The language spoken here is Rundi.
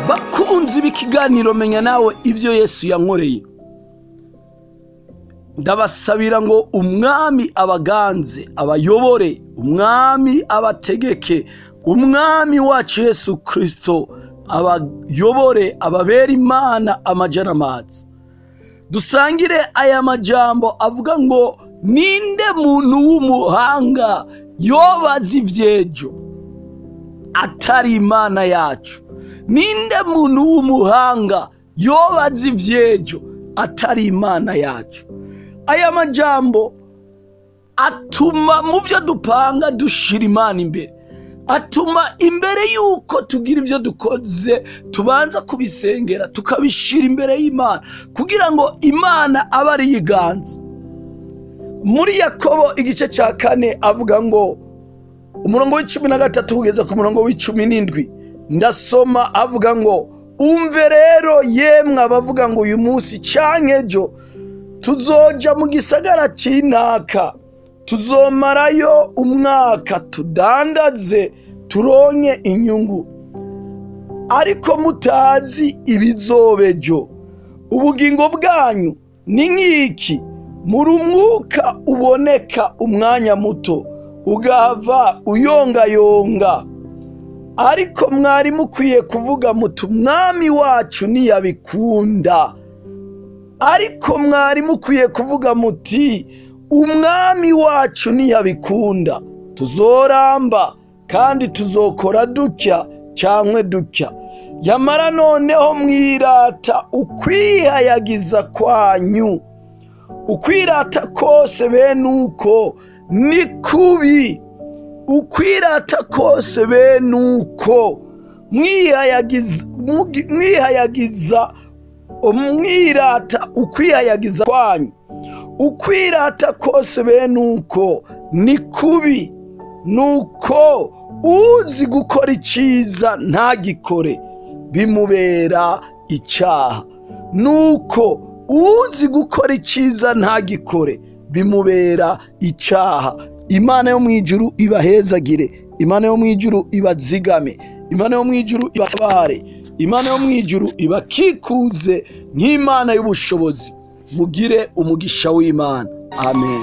Bakunzi b'ikiganiro Menya Nawe Ivyo Yesu Yankoreye, ndabasabira ngo Umwami abaganze, abayobore, Umwami abategeke, Umwami wacu Yesu Kristo abayobore, ababere Imana amajana amazi. Dusangire aya majambo avuga ngo: "Ninde muntu w'umuhanga yobaza ivyejo atari Imana yacu? Ninde muntu w'umuhanga yobaza ivyejo atari Imana yacu?" Aya majambo atuma mu byo dupanga dushira Imana imbere, atuma imbere y'uko tugira ibyo dukoze tubanza kubisengera, tukabishira imbere y'Imana kugira ngo Imana abe ari yiganza. Muri Yakobo igice cya 4 avuga ngo, umurongo wa 13 kugeza ku murongo wa 17, ndasoma, avuga ngo: "Umve rero yemwe abavuga ngo uyu munsi canke ejo tuzoja mu gisagara c'inaka, tuzomarayo umwaka, tudandaze turonke inyungu, ariko mutazi ibizoba ejo. Ubugingo bwanyu ni nk'iki? Muri umwuka uboneka umwanya muto, ugahava uyongayonga. Ariko mwari mukwiye kuvuga muti: Umwami wacu ntiyabikunda. Ariko mwari mukwiye kuvuga muti: Umwami wacu ntiyabikunda, tuzoramba kandi tuzokora dutya cyangwa dutya. Yamara noneho mwirata ukwihayagiza kwanyu. Ukwirata kose bene uko ni kubi. Ukwirata kose bene uko mwihayagiza, mwirata ukwihayagiza kwanyu, ukwirata kose bene uko ni kubi. Nuko uzi gukora iciza ntagikore, bimubera icyaha. Nuko uzi gukora iciza ntagikore, bimubera icyaha." Imana yo mu ijuru ibahezagire, Imana yo mu ijuru ibazigame, Imana yo mu ijuru ibatabare, Imana yo mu ijuru ibakikuze nk'Imana y'ubushobozi. Mugire umugisha w'Imana. Amen.